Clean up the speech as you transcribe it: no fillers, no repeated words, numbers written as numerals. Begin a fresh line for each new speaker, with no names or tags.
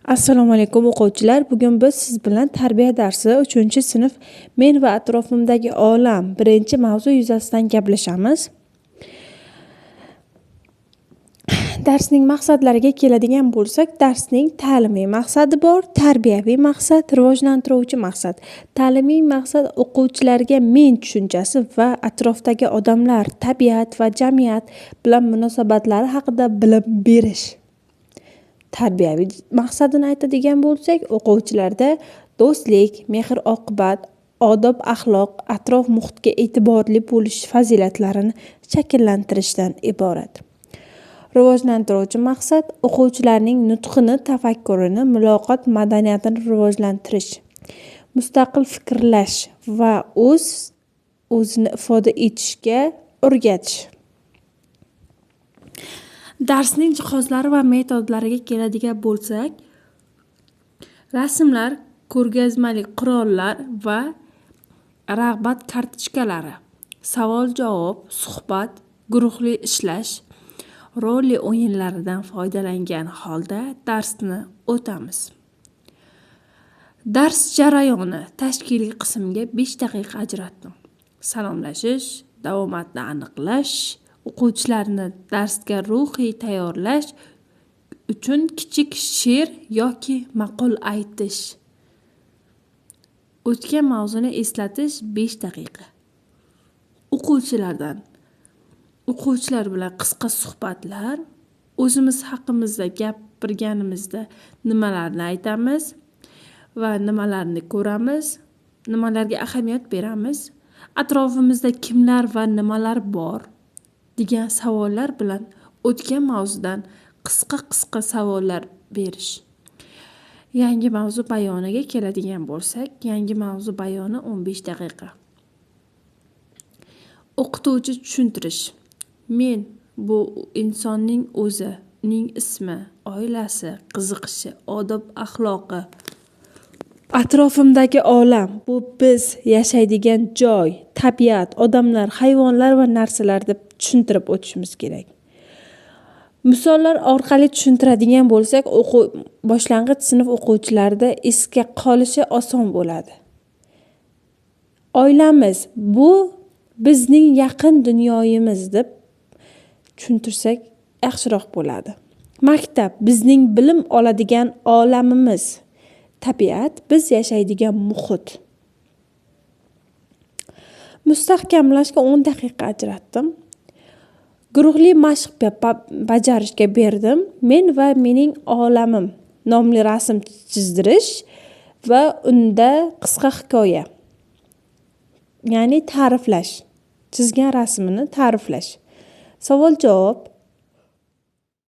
Assalomu alaykum, o'quvchilar. Bugun biz siz bilan tarbiya darsi 3-sinf "Men va atrofimdagi olam" birinchi mavzu yuzasidan gaplashamiz. Darsning maqsadlariga keladigan bo'lsak, darsning ta'limiy maqsadi bor: tarbiyaviy maqsad, rivojlantiruvchi maqsad. Ta'limiy maqsad: o'quvchilarga "men" tushunchasi va atrofdagi odamlar, tabiat va jamiyat bilan munosabatlari haqida bilim berish. Tarbiyaviy maqsadini aytadigan bo'lsak, o'quvchilarda do'stlik, mehr oqibat, odob axloq, atrof muhitga e'tiborli bo'lish fazilatlarini shakllantirishdan iborat. Rivojlantiruvchi maqsad: o'quvchilarning nutqini, tafakkurini, muloqot madaniyatini rivojlantirish, mustaqil fikrlash va o'z o'zini ifoda etishga o'rgatish. Darsning jihozlari va metodlariga keladigan bo'lsak, rasmlar, ko'rgazmali qurollar va rag'bat kartochkalari, savol javob, suhbat, guruhli ishlash, rolli o'yinlaridan foydalangan holda darsni o'tamiz. Dars jarayoni tashkiliy qismga 5 daqiqa ajratdim. Salomlashish, davomatni aniqlash, o'quvchilarni darsga ruhiy tayyorlash uchun kichik she'r yoki maqol aytish, o'tgan mavzuni eslatish 5 daqiqa, o'quvchilar bilan qisqa suhbatlar, o'zimiz haqimizda gapirganimizda nimalarni aytamiz va nimalarni ko'ramiz, nimalarga ahamiyat beramiz, atrofimizda kimlar va nimalar bor degan savollar bilan o'tgan mavzudan qisqa qisqa savollar berish. Yangi mavzu bayoniga keladigan bo'lsak, yangi mavzu bayoni 15 daqiqa. O'qituvchi tushuntirish: "Men" bu insonning o'zi, uning ismi, oilasi, qiziqishi, odob axloqi. Atrofimdagi olam bu biz yashaydigan joy, tabiat, odamlar, hayvonlar va narsalar deb tushuntirib o'tishimiz kerak. Misollar orqali tushuntiradigan bo'lsak, o'quv boshlang'ich sinf o'quvchilarida esga qolishi oson bo'ladi. Oilamiz bu bizning yaqin dunyoyimiz deb tushuntirsak, yaxshiroq bo'ladi. Maktab bizning bilim oladigan olamimiz. Tabiat biz yashaydigan muhit. Mustahkamlashga 10 daqiqa ajratdim. Guruhli mashq bajarishga berdim. "Men va mening olamim" nomli rasm chizdirish va unda qisqa hikoya, ya'ni ta'riflash, chizgan rasmini ta'riflash, savol javob.